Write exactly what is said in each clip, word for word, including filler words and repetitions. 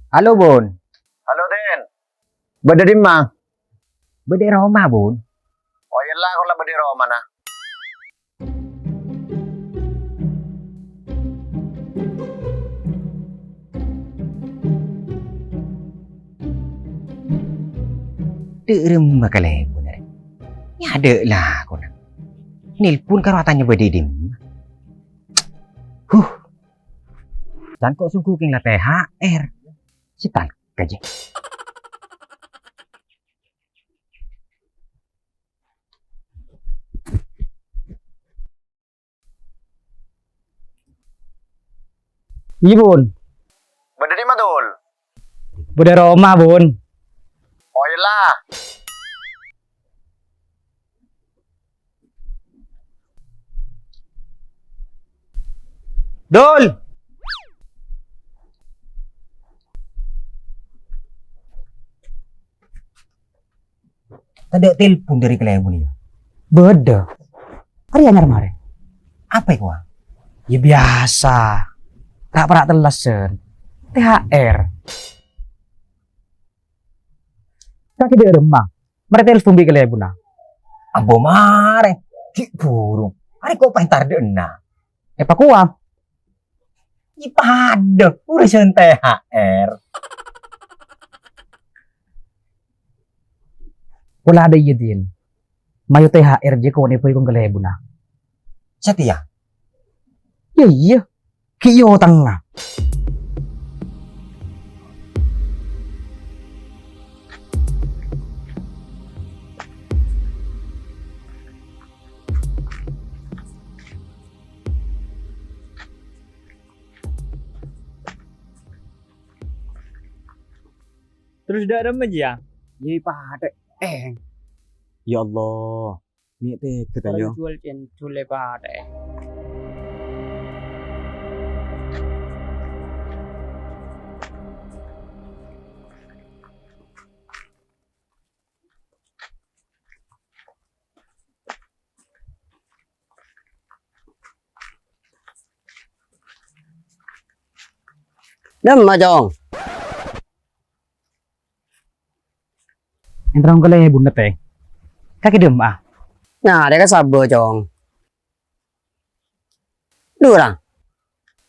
Halo, Bun. Halo, Din. Bâdâ dimma? Bâdâ è roma, Bun. Oh, iyâ la, kaulâ bâdâ è romana. Dâ' remma kalèbunna rè? Nyadâ' lakona. Nelpon karo atanya bâdâ è dimma. Huh. Can ko' songgu kèng la T H R. Sè talka jâ. Iyâ, Bun. Bâdâ è dimma, Dul? Bâdâ è roma, Bun. Oh, iyâ la. Dul! Tadâ' telpon dâri kalèbun iyâ? Bâdâ. Arèya anyar marè. Apa èkowa? Iyâ biyasa. Ta' para' tellasan. T H R. Kakè dâ' remma? Marè telpon bi' kalèbunna. Ambo marè, ghi' buru. Arè ko' pa entar dâ' enna'. Èpakowa? Iyâ padâ, urusan T H R. Pola dâ' iyâ, Din. Mayu T H R jâ ko' nèbâ èkon kalèbunna. Satèya? Iyâ, iyâ. Ghi' èotengnga. Terros dâ' remma jiyâ? Iyâ, èpathè'. Eh. Ya Allah. Mè' tèghâ ta', Para yo? Juwâl cèndhul è pathè'è. Dâmma, Cong? Èntar kalèbunna, Tè. Kakè dâmma'a? Nah, rèya ka sabâ, Cong. Dhu, ra.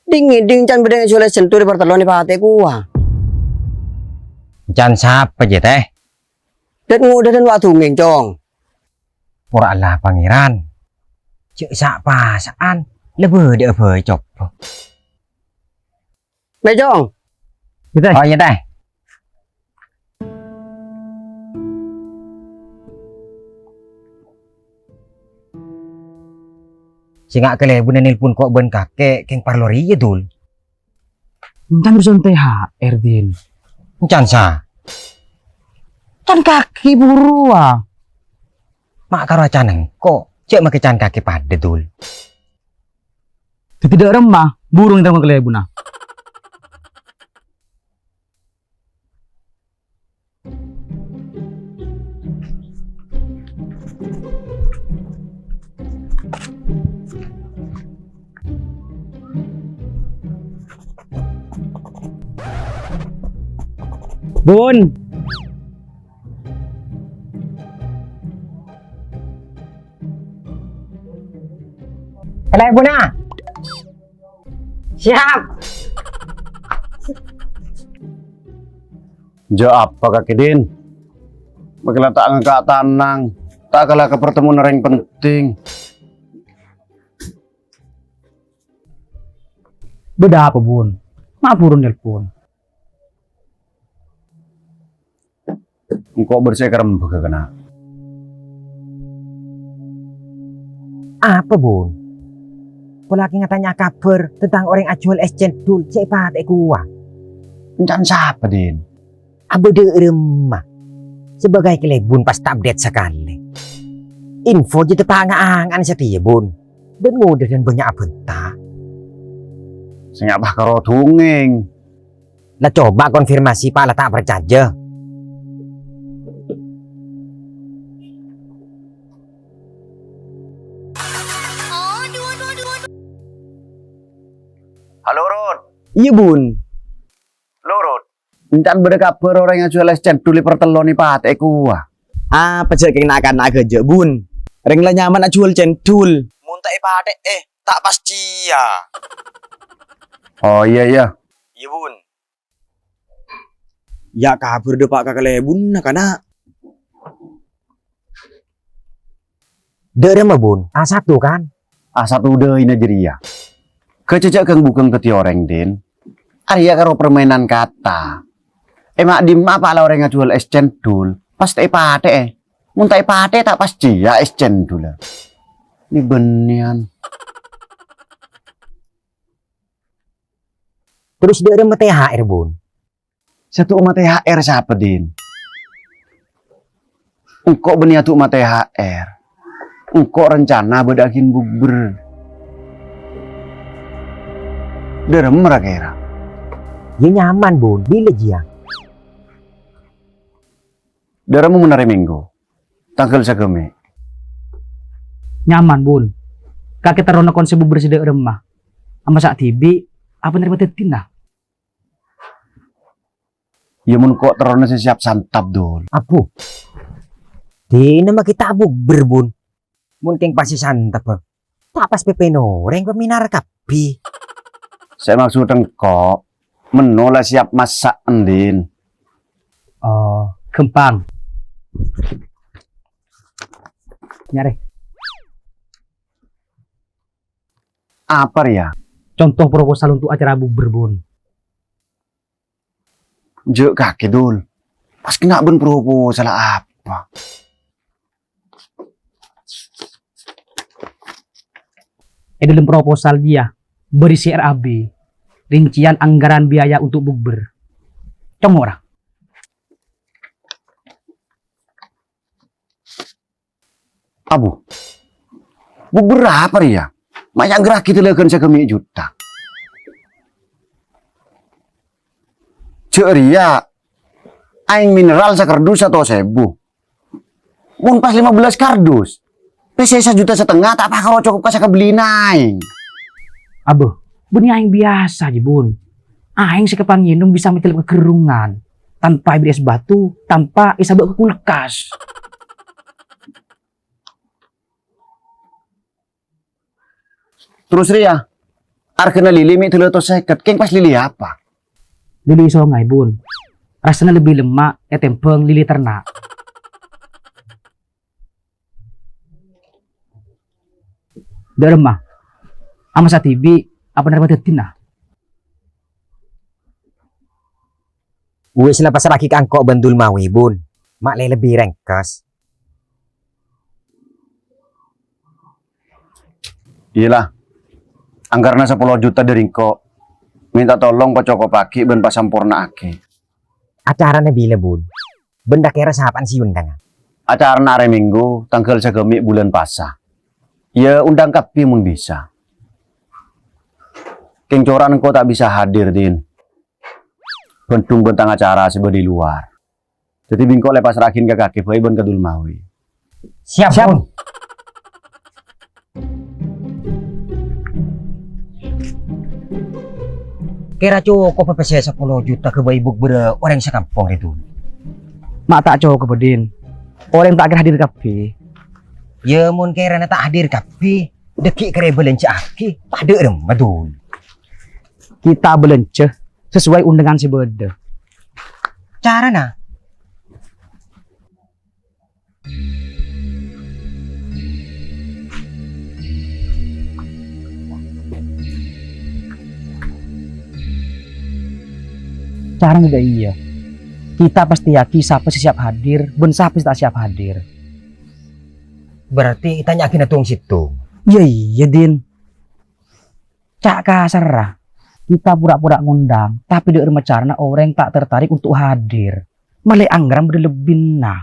Dhing-ngèdhing can bâdâ è Sulaiman Senturi partellon è pathè'è kowa. Can sapa, jiyâ, Tè? Dât-ngodâdân wa' dhungngèng, Cong. Pora Allah, Pangèran. Jhâ' sa'-pasa'an, la bâdâ'â bhâi coba. Mè', Cong. Iyâ, Tè. Oh, iyâ, Tè. Sènga' kalèbunna nelpon ko' bân kakè, kèng parlo rèya, Dul. Can urusan T H R, Din. Can sa? Can kakè buru, a. Ma' karo can engko', jhâ' makè can kakè padâ, Dul. Dhâddhi dâ' remma, buru èntar kalèbunna. Bun. Kalèbunna. Siap. Jhâ' apa kakè, Din? Makè la ta' ngèngka' tanang, ta' kala ka partemon orèng penting. Bâdâ apa, Bun? Ma' buru nelpon? Engko' bâr sè èkarembhâghâ, kana'. Apa, Bun? Pola kè ngatanya'a kabhâr tentang orèng ajhuwâl es cendol sè èpathè'è kowa. Can sapa, Din? Abâ' dâ' remma. Sebagai kalèbun pas ta' update sakalè. Info jhâ' teppa' nga'-anga'an satèya, Bun. Dât-ngodâdân bânnya' abânta. Sè ngapa karo dhungngèng? La coba konfirmasi, Pa', la ta' parcajâ. Halo, Rut. Iyâ, Bun. Lo, Rut. Ènca'na bâdâ kabhâr orèng ajhuwâl ès cendhul è pertello'an èpatè'è kowa. Ah, pajhât kèng na'-kana' ghâjâ', Bun. Rèng la nyaman ajhuwâl cendhul. Mon ta' èpatè'è, ta' pas jiyâ. Oh, iyâ, iyâ. Iyâ, Bun. Yâ, kabhâr dâpa' ka kalèbunna, kana'. Dâ' remma, Bun? A satu, kan? A satu dâina jârèya. Ghâjâ jhâ' ghâng-bhughâng dhâddhi orèng, Din. Arèya karo permainan kata. È ma' dimma pala orèng ajhuwâl ès cendhul, pas ta' èpatè'è. Mon ta' èpatè'è, ta' pas jiyâ ès cendhulla. Nè bânnèyan. Terros dâ' remma T H R, Bun? Sè du'â ma' T H R sapa, Din? Engko' bânnè adu'â ma' T H R. Engko' rencana bâdâ'âghin bukber. Dâ' remma ra-kèra? Yâ nyaman, Bun. Bilâ jiyâ? Dâ' remma mon arè Minggu, tangghâl sagâmè'. Nyaman, Bun. Kakè terrona konsep bukber sè dâ' remma. Amassa dhibi', apa narèma dhâddhina? Yâ mon ko' terrona sè siap santap, Dul. Abbhu. Dinah ma' ghi' ta' bukber, Bun. Mon kèng pas sè santap, Bang. Ta' pas pèpèna orèng paminar kabbhi. Sè maksod engko', menno la siap massa'an, Din. Oh, ghâmpang. Nyarè. Apa rèya? Conto proposal untuk acara bukber, Bun. Jhâ' kakè, Dul. Pas kènè' bân proposal apa? È dâlem proposal jiyâ, bârisi R A B, rincian anggaran biaya untuk bukber. Congo' ra. Abbhu. Bukber apa rèya? Ma' èangghârraghi dâlâghân sagâmè' juta. Jhâ' rèya aèng mineral sakardus satos èbu. Mon pas lèma bellâs kardus, pèssè sajuta satengnga ta' pakaro cokop ka sakabellina aèng. Abbhu, bânnè aèng biyasa, jhi, Bun. Aèng sè èkapangènom bisa mètelep ka ghârrungan, tanpa èberri' ès batu, tanpa èsabâ' ka kulkas. Terros rèya, arghâna lili mè' dâlâ satos sèket, kèng pas lili apa? Lili songay, Bun. Rassana lebbi lemma' ètèmbhâng lili terna'. Dâ' remma, amassa dhibi' apa narèma dhâddhina? Wis la passra'aghi ka engko' bân Dul Mawi, Bun. Ma' lè lebbi rèngkes. Iyâ la. Anggaranna sapolo juta dâri engko'. Mènta tolong pacokopaghi bân pasampornaaghi. Acarana bilâ, Bun? Bân ra-kèra sapa'an sè èondhângnga? Acarana arè Minggu, tangghâl sagâmè' bulân Pasa. Yâ, ondhâng kabbhi mon bisa. Kèng cora'na engko' ta' bisa hadir, Din. Bhândhung bân tang acara sè bâdâ è lowar. Dhâddhi bi' engko' lè passra'aghin ka kakè bhâi bân ka Dul Mawi. Siap, Siap. Bun. Kèra cokop apa sè sapolo juta ghâbây bukber orèng sakampong rèya, Dul? Ma' ta' cokop, Din. Orèng ta' kèra hadir kabbhi. Yâ, mon kèrana ta' hadir kabbhi, dhâggi' kèrè bâlânjhâ'aghi, padâ remma, Dul. Kita bâlânjhâ sasoway ondhângan sè bâdâ. Carana? Carana dâ' iyâ. Kita pastèyaghi sapa sè siap hadir bân sapa sè ta' siap hadir. Berarti ètanya'aghina tong-sèttong? Iyâ, iyâ, Din. Ca' kasarra, kita pura-pura ngondhâng, tapè dâ' remma carana orèng ta' tertarik untuk hadir. Malè anggaran bâdâ lebbina.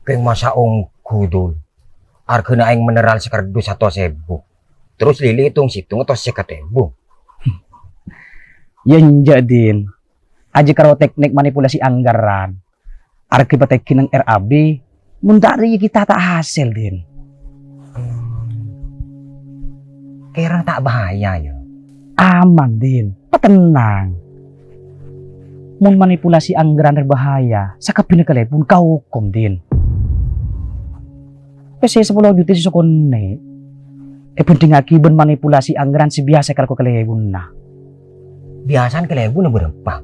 Kèng masa' ongghu, Dul? Arghâna aèng mineral sakardus satos èbu. Terros lili tong-sèttong satos sèket èbu. Yâ enjâ', Din. Ajâ karo teknik manipulasi anggaran. Arghâ èpatèngghi neng R A B, mon ta' rèya kita ta' hasèl, Din. Kèra ta' bahaya, yâ? Aman, Din. Patennang. Mon manipulasi anggaran berbahaya, sakabbhiyânna kalèbun kaokom, Din. Pèssè sapolo juta sè sakonè' èbhândhingngaghi bân manipulasi anggaran sè biyasa èkalako kalèbunna. Biyasana kalèbunna bârâmpa?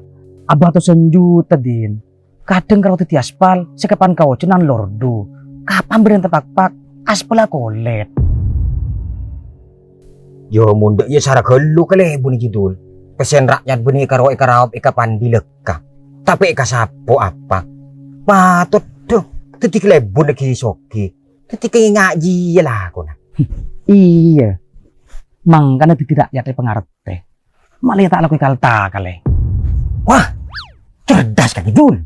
Abâ' atosan juta, Din. Kadhâng karo dhâddhi aspal, sè kapan kaojhânan lordu. Kapan bârâmpa pakpak, aspalla kolèt. Yâ, mon dâ' iyâ sara ghâllu kalèbun jiyâ, Dul. Pèssèna ra'yat bânnè karo èkaraop èkapandi lekka. Tapè èkasapo apa? Patot, dhu, dhâddhi kalèbun laghi soghi. Dhâddhi kèngèng jiyâ lakona. Iyâ. Mangkana dhâddhi ra'yat èpangartè. Malè ta' alako kal-takalè. Wah, cerdas kakè, Dul.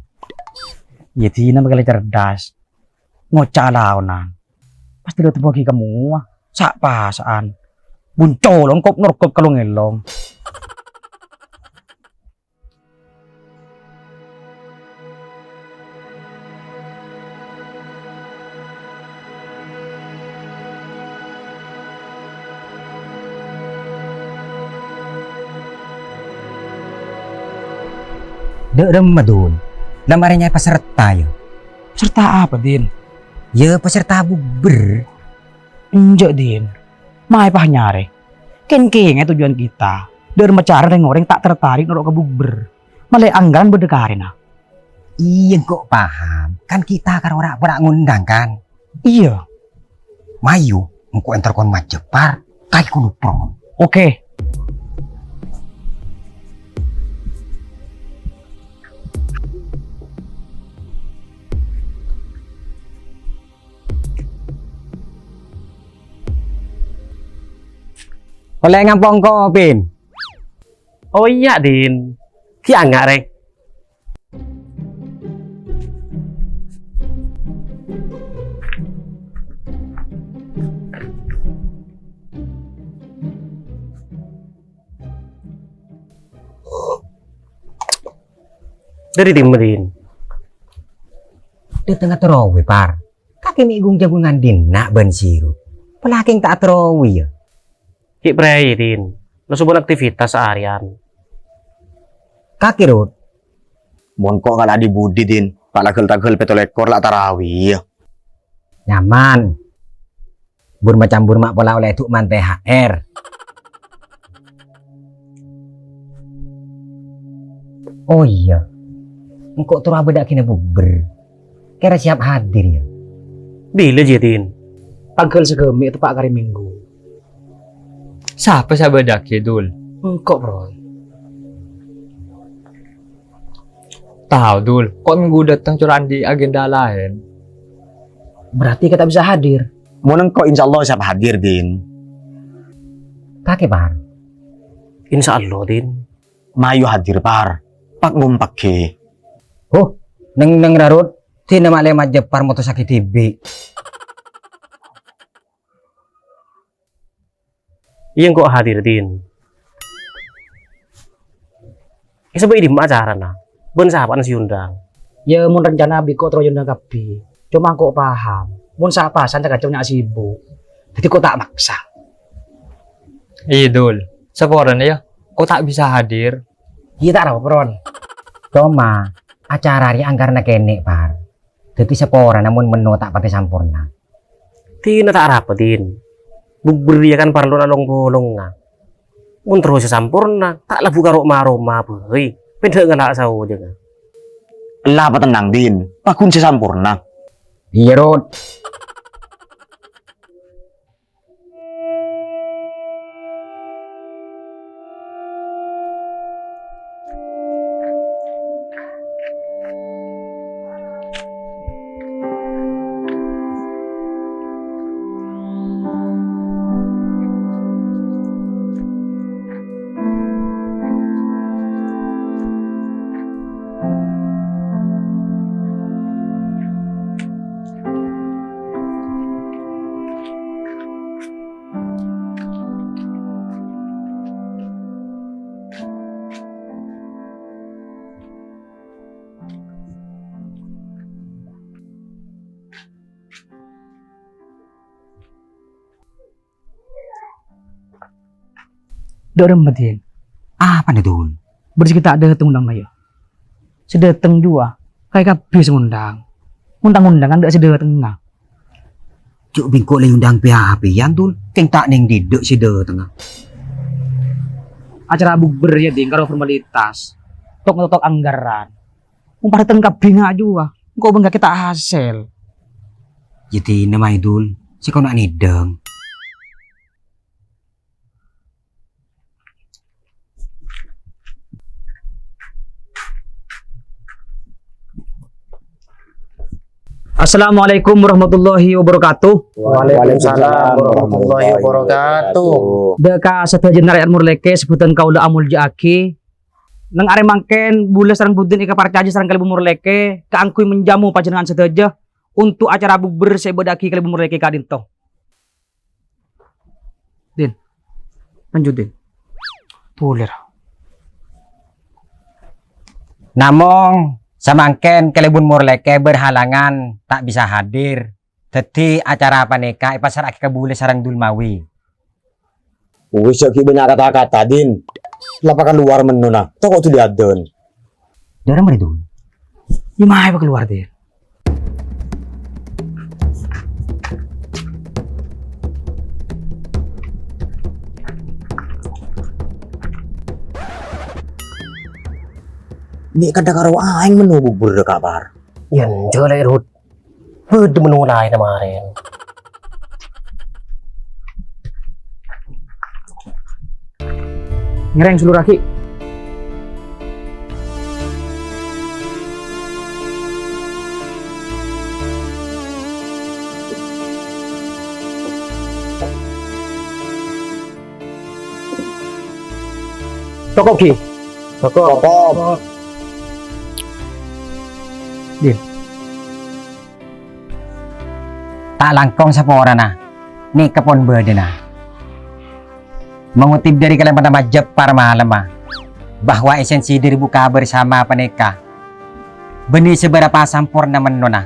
Yâ, dinah makalè cerdas. Ngoca' laonan. Pas dulu tebagi kamu, ah. Sa'-pasa'an. Buncolong kop norkop kalong-elong. Dâ' remma, Dul. La marè nyarè peserta, yâ. Peserta apa, Din? Yâ, peserta bukber. Enjâ', Din. Maè pas nyarè. Kèng-kèngèng tojjhuwân kita. Dâ' remma carana rèng-orèng ta' tertarik noro' ka bukber. Malè anggaran bâdâ karèna. Iyâ, engko' paham. Kan kita karo ra'-pora' ngondang, kan? Iyâ. Mayu, engko' entar kon majepar, kai kulupron. Oke. Olle ngampong kopin? Oh iyâ, Din. Ghi' anga', rè. Dâri dimma, Din? Dâtengnga torowe, Par. Kakè mè' gung-jagungan dinna' bân Sirut. Palakèng ta' aterrowi, yâ? Ghi' prèya, Din. Lo sobân aktivitas saarèyan. Kakè, Rut. Mon ko' ngala' dhi-budhi, Din. Pa' la ghâl-taghâl pètto lèkor la' tarawi, yâ. Nyaman. Bur-macambur ma' pola olle du' man T H R. Oh iyâ. Engko' toro' abâdâ'âghinâ bukber. Kèra siap hadir, yâ? Bilâ, Jidin? Tangghâl sagâmè' teppa' ka arè Minggu. Sapa sè abâdâ'âghi, Dul? Engko', Bro. Tao, Dul. Ko' minggu dâteng cora' andi' agenda laèn. Berarti kakè ta' bisa hadir. Mon engko', insyaallah siap hadir, Din. Kakè, Par? Insyaallah, Din. Mayu hadir, Par. Pak ngompak, ghi. Huh, neng-neng rarut. Dina ma' lèma' jepar motossaghi dhibi'. Iyâ, engko' hadir, Din. Èsabâ' è dimma acarana? Bân sapa'an sè èondang? Yâ, mon rencana bi' ko' terro èondang kabbhi. Coma engko' paham, mon sa-pasan ca-kaca nya' sibuk. Dhâddhi ko' ta' maksa. Iyâ, Dul. Saporana, yâ. Ko' ta' bisa hadir. Iyâ, ta' ra-, Pron. Coma, acara rèya angkarana kènè', Par. Dhâddhi saporana mon menno ta' patè samporna. Dina ta' arapa, Din. Bukber rèya kan parlo long-polongnga. Mon terro sè samporna, ta' labu ka ro'-maroma bhâi. Pènḍâ ngala' saojângnga. Ella patennang, Din. Paghun sè samporna. Iyâ, Rut. Dâ' remma, Din. Apana, Dul? Bâr sè ghi' ta' dâteng undangna, yâ? Sè dâteng jhuwâ, kaè kabbhi sè ngondhâng. Mon ta' ngondhâng, kan tadâ' sè dâtengnga. Jhâ' bi' engko' la èondhâng pèya-pèyan, Dul. Kèng ta' neng didâ' sè dâtengnga. Acara bukber, yâ, Din, karo formalitas. Tok-ngotok anggaran. Mon padâ dâteng kabbhi nga' jhuwâ, engko' bengkake ta' hasèl. Yâ, dinah maè, Dul. Sè kona' nèdhâng. Assalamualaikum warahmatullahi wabarakatuh. Waalaikumsalam warahmatullahi wabarakatuh. Dâ' ka sadhâjâna ra'yat Morlèkè, sebutan kaulâ amolja'aghi. Neng arè mangkèn, bulâ sareng budina èkaparcajâ sareng kalèbun Morlèkè kaangghuy menjamu panjhennengngan sadhâjâ untuk acara bukber sè èbâdâ'aghi kalèbun Morlèkè ka'dinto. Din. Lanjut, Din. Toler. Namong, samangkèn kalèbun Morlèkè berhalangan ta' bisa hadir. Dhâddhi, acara panèka èpassra'aghi ka bulâ sareng Dulmawi. Wis, jhâ' ghi' bânnya' kata-kata, Din. La pakalowar mennona. Tako' dhuli adân. Dârâ marè, Dun? Yâ, maè pakalowar, Din. Mè' kadhâ' karo aèng menno bubur ka, Par. Yâ, enjâ' lè, Rut. Bâdâ menno laènna marèn. Ngèrèng, sulurraghi. Cokop, Ki. Cokop. Cokop. Din. Ta' langkong saporana, nèka pon bâdâna. Mangotip dâri kalèmanna majâp para malemma, bahwa èsensi dâri buka bersama panèka bânnè sabârâmpa samporna mennona,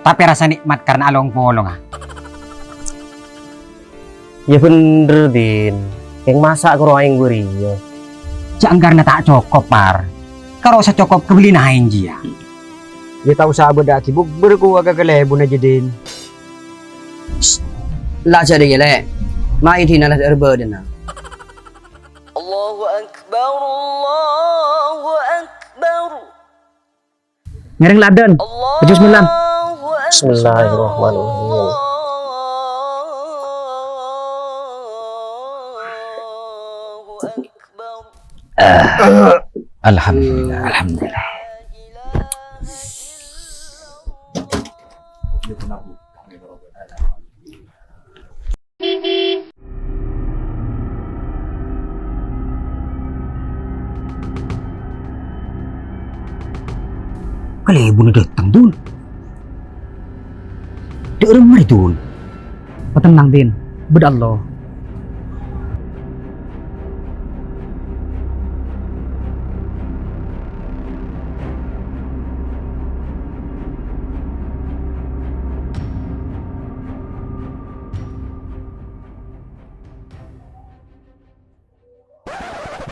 tapè rassa nè'mat karna along-polonga. Yâ bhendher, Din. Kèng masa' karo aèng bâriyâ? Jhâ' anggarna ta' cokop, Par. Karo sacokop kabellina aèng jiyâ. Yâ ta' osa abâdâ'aghi bukber kowa ka kalèbunna jiyâ, Din. Shh. La jhâ' rèya, Lè'. Maè dinah la dâ'râ bâdâna. Allahu Akbar, Allahu Akbar. Ngèrèng la adân. Bismillah. Bismillahirrahmanirrahim. Alhamdulillah, alhamdulillah. Kalèbunna dâteng, Dul. Dâ'remma rè, Dul? Patennang, Din. Bâdâ Allah.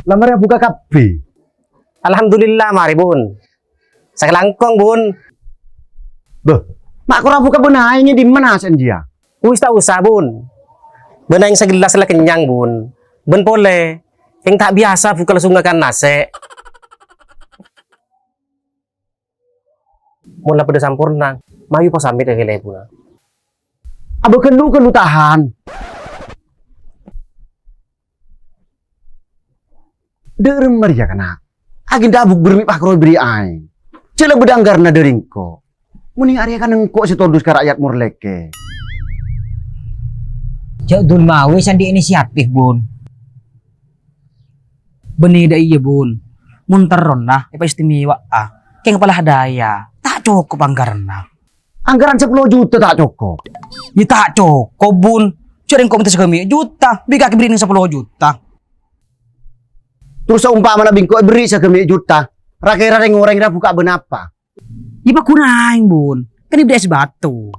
La marè abuka kabbhi. Alhamdulillah, marè, Bun. Sakalangkong, Bun. Bâh, ma' kor abuka bân aèng è dimma nasè'na jiyâ? Wis ta' osa, Bun. Bân aèng sagellas la kennyang, Bun. Bân polè, kèng ta' biyasa buka langsung ngakan nasè'. Mon la padâ samporna, mayu pasamèt ka kalèbunna. Abâ' ghâllu-ghâllu tahan. Dâ'remma rèya, kana'? Aghindâ' bukber mè' pakroy bâri' aèng. Jhâ' la bâdâ anggarna dâri engko'. Mon arèya kan engko' sè todus ka ra'yat Morlèkè. Jhâ' Dulmawi sè andi' inisiatif, Bun. Bânnè dâ' iyâ, Bun. Mon terrona èpaistimewaa, kèng pala dâjâ, ta' cokop anggaranna. Anggaran sapolo juta ta' cokop? Yâ ta' cokop, Bun. Jhâ' rèng engko' mènta saghâmè' juta, bi' kakè bârri'na sapolo juta. Terros saompamana bi' engko' èbârri' saghâmè' juta, ra-kèra rèng-orèng ra buka' bân apa? Yâ, paghun aèng, Bun. Kan èbârri'â sè bâto.